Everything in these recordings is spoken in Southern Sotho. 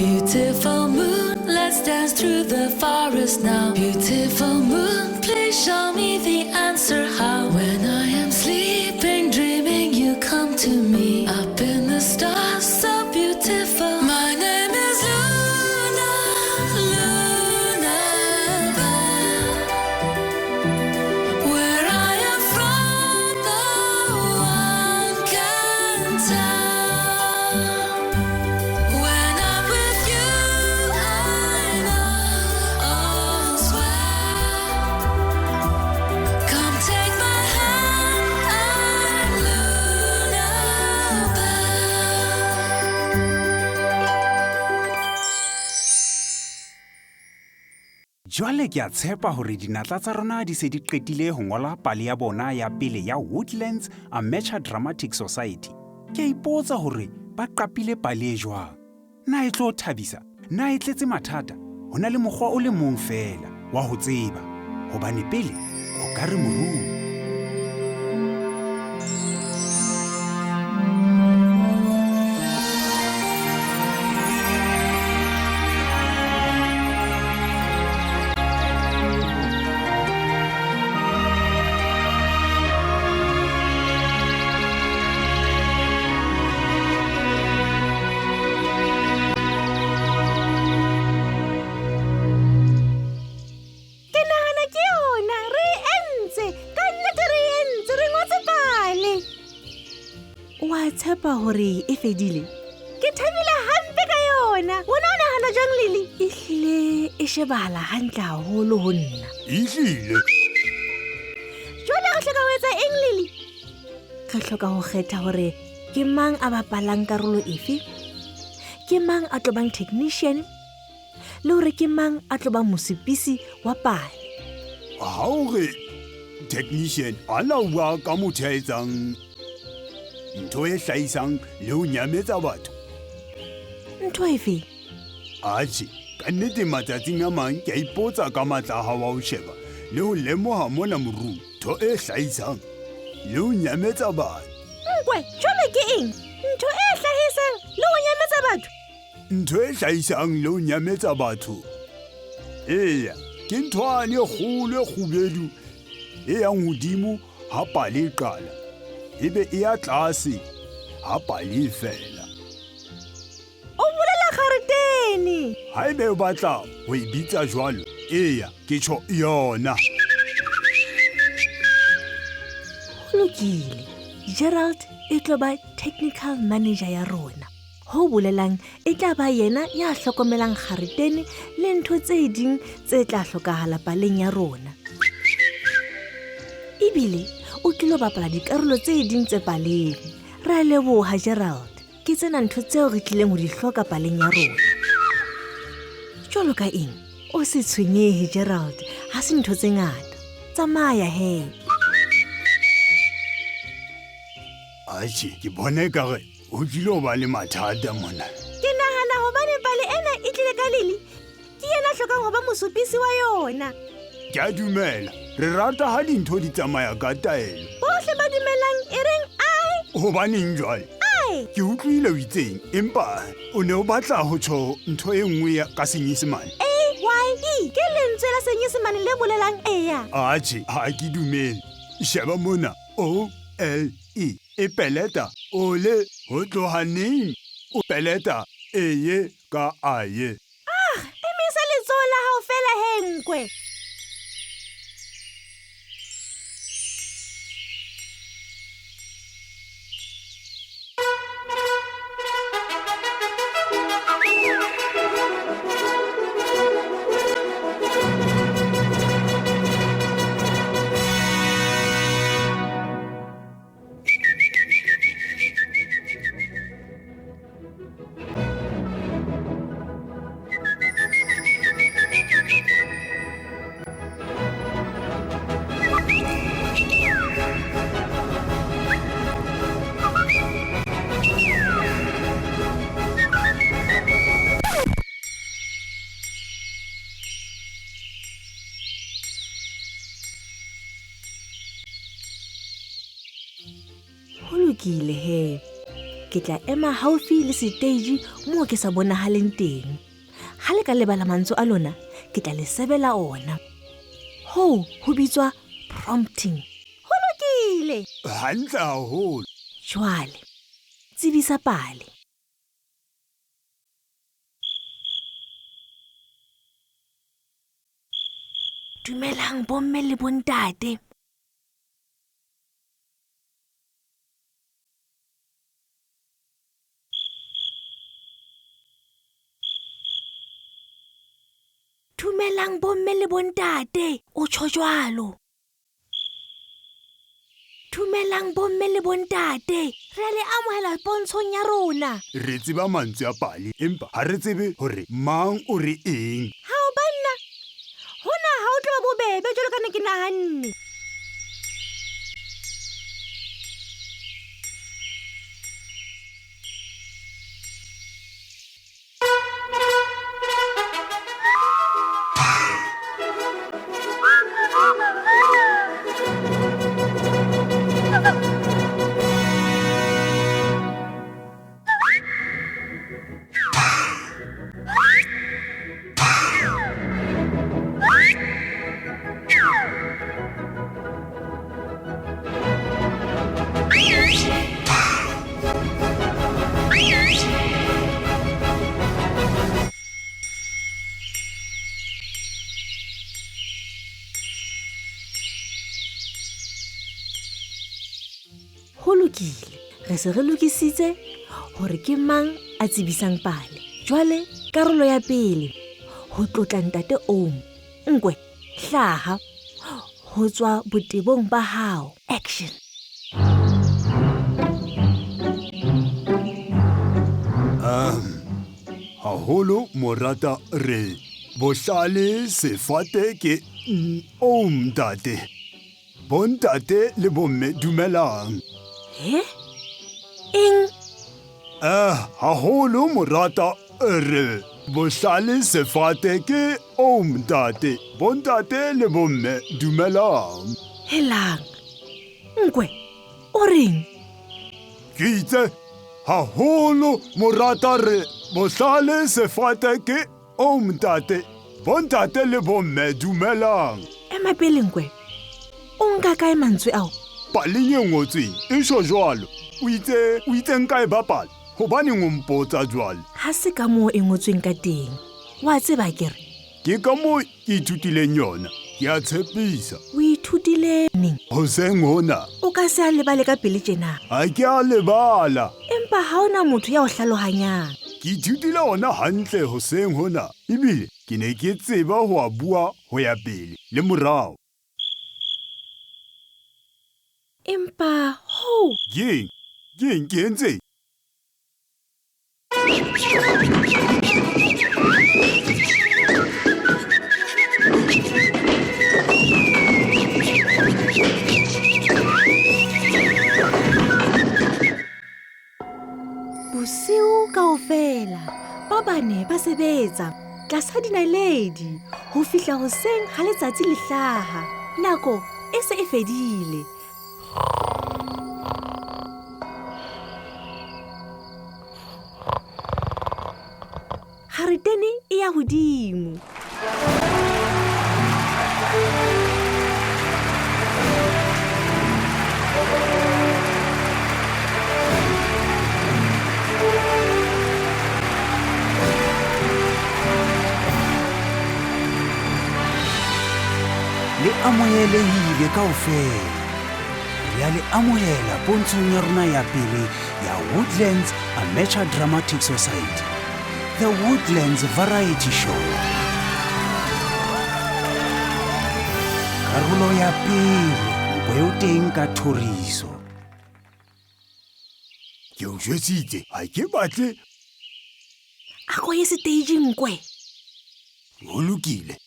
Beautiful moon, let's dance through the forest now. Beautiful moon, please show me the answer how. When I am sleeping, dreaming, you come to me. Up in the stars, so beautiful. My name is Luna, Luna Bell. Where I am from, no one can tell. When I'm with you, I know all's well. Come take my hand, I'm Luna Bell. Jwale ke a tshepa hore dinatla tsa rona di se di qetile ho ngola pale ya bona ya pele ya Woodlands Amateur Dramatic Society. Ke a ipotsa hore ba qapile pale e jwang. Na e tlo thabisa? Na e tletse mathata? Ho na le mokgwa o le mong feela wa ho tseba, hobane pele o ka re morung. Ke nahana ke yona re e entse ka nnete re e entse re ngotse pale. Wa tshepa hore e fedile? Ke thabile hampe ka yona. Wena o nahana jwang Lily? Ehlile e shebahala hantle haholo ho nna. Ehlile. Jwale re hloka ho etsa eng Lily? Re hloka ho kgetha hore ke mang a bapalang karolo efe, ke mang a tlo bang technician, le hore ke mang a tlo bang mosupisi wa pale. Ha o re technician a na bua ka motho ya etsang ntho e hlahisang le ho nyametsa batho. Ntho efe? Atjhe, ka nnete matsatsing a mang ke a ipotsa ka matla a hao a ho sheba le ho lemoha mona morung ntho e hlahisang le ho nyametsa batho. Nkwe, jwale ke eng? Ntho e hlahisang le ho nyametsa batho? Ntho e hlahisang le ho nyametsa batho. Eya, ke nthwane e kgolo e kgubedu e yang hodimo ha pale e qala, ebe e ya tlase ha pale e fela. O bolela garetene. Haebe o batla ho e bitsa jwalo, eya, ke tjho yona. Ho lokile. Gerald e tlo ba technical manager ya rona. Ho bolelang e tla ba yena ya hlokomelang garetene le ntho tse ding tse tla hlokahala paleng ya rona. Ebile o tlilo bapala dikarolo tse ding tse paleng. Re a leboha Gerald. Ke tsena ntho tseo re tlileng ho di hloka paleng ya rona. Jwalo ka eng? O se tshwenyehe Gerald, ha se ntho tse ngata. Tsamaya he. Atjhe, ke bona ekare ho tlile ho ba le mathata mona. Ke nahana hobane pale ena e tlile ka Lily, ke yena a hlokang ho ba mosupisi wa yona. Ke a dumela, re rata ha dintho di tsamaya ka taelo. Bohle ba dumelang e reng ai. Hobaneng jwale? Ai. Ke utlwile o itseng, empa o ne o batla ho tjho ntho e nngwe ka Senyesemane. A Y E ke lentswe la Senyesemane le bolelang eya. Atjhe, ha ke dumele. Sheba mona, O L E e peleta ole ho tloha neng o peleta eye ka aye. Ah, emisa letsoho la hao feela he nkwe. Ho lokile he. Ke tla ema haufi le seteji moo ke sa bonahaleng teng. Ha le ka lebala mantswe a lona, ke tla le sebela ona. Hoo ho bitswa prompting. Ho lokile. Hantle haholo. Jwale, tsebisa pale. Dumelang bomme le bontate. Dumelang bomme le bontate, o tjho jwalo. Dumelang bomme le bontate, re a le amohela pontshong ya rona. Re tseba mantswe a pale empa ha re tsebe hore mang o re eng. Hao banna, hona ha o tlo ba bobebe jwalo ka ne ke nahanne. Ho lokile, re se re lokisitse hore ke mang a tsebisang pale. Jwale karolo ya pele, ho tlotla ntate Oom. Nkwe, hlaha ho tswa botebong ba hao. Action. Haholo morata re bohlale sefate ke Oom ntate. Bontate le bomme dumelang. He? Eng? Haholo morata re bohlale sefate ke Oom ntate. Bontate le bomme dumelang. Helang. Nkwe, o reng? Ke itse haholo morata re bohlale sefate ke Oom ntate. Bontate le bomme dumelang. Ema pele Nkwe. O nka kae mantswe ao? Paleng e ngotsweng e sho jwalo. O itse o itse nka e bapala. Hobaneng o mpotsa jwale? Ha se ka moo e ngotsweng ka teng. Wa tseba akere? Ke ka moo ke ithutileng yona. Ke a tshepisa. O ithutile neng? Hoseng hona. O ka se a lebale ka pele tjena. Ha ke a lebala. Empa ha ona motho ya o hlalohanyang. Ke ithutile ona hantle hoseng hona. Ebile ke ne ke tseba ho a bua ho ya pele le morao. Empa hoo. Keng? Keng ke entseng? Bosiu kaofela ba bane ba sebetsa tlasa dinaledi ho fihla hoseng ha letsatsi le hlaha. Nako e se e fedile. Garetene e ya hodimo. Le amohelehile kaofela. Re a le amohela pontshong ya rona ya pele ya Woodlands Amateur Dramatic Society. The Woodlands Variety Show. Karolo ya pele, nkwe o teng ka thoriso. Ke o jwetsitse, ha ke batle. A ko ye stage nkwe. Ho lokile.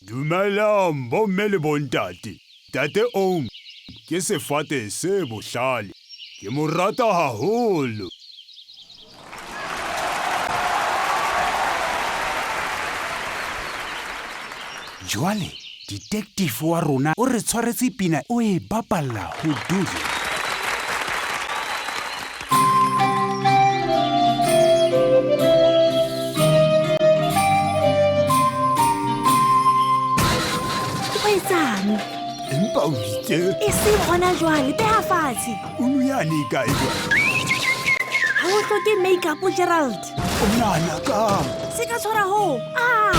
Dumelang bomme le bontate. Ntate Oom ke sefate se bohlale. Ke mo rata haholo. Jwale detective wa rona o re tshwaretse pina o e bapalla ho Doodle. Empa o itse E seng hona jwale, beha fatshe. Unu yane e kae jwale? Ha o hloke make-up, Gerald. O nahana kang? Se ka tshwara hoo. Ah!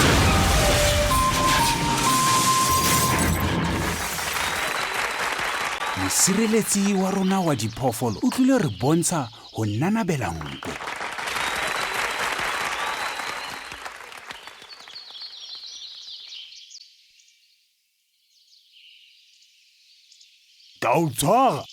Mosireletsi wa rona wa diphoofolo o tlile re bontsha ho nanabela nkwe. Ka o tshwara.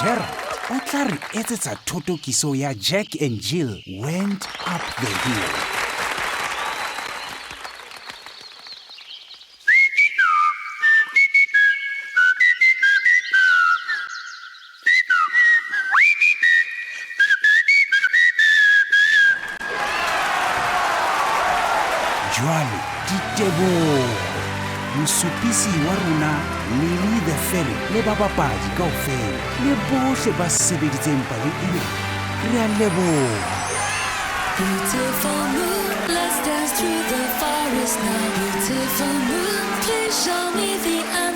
Gerald o tla re etsetsa thotokiso ya Jack and Jill Went Up the Hill. Jwale diteboho mosupisi wa rona Lily the Ferry le babapadi kaofela le bohle ba sebeditseng pale ena, re a leboha. Beautiful moon, let's dance through the forest now. Beautiful moon, please show me the answer.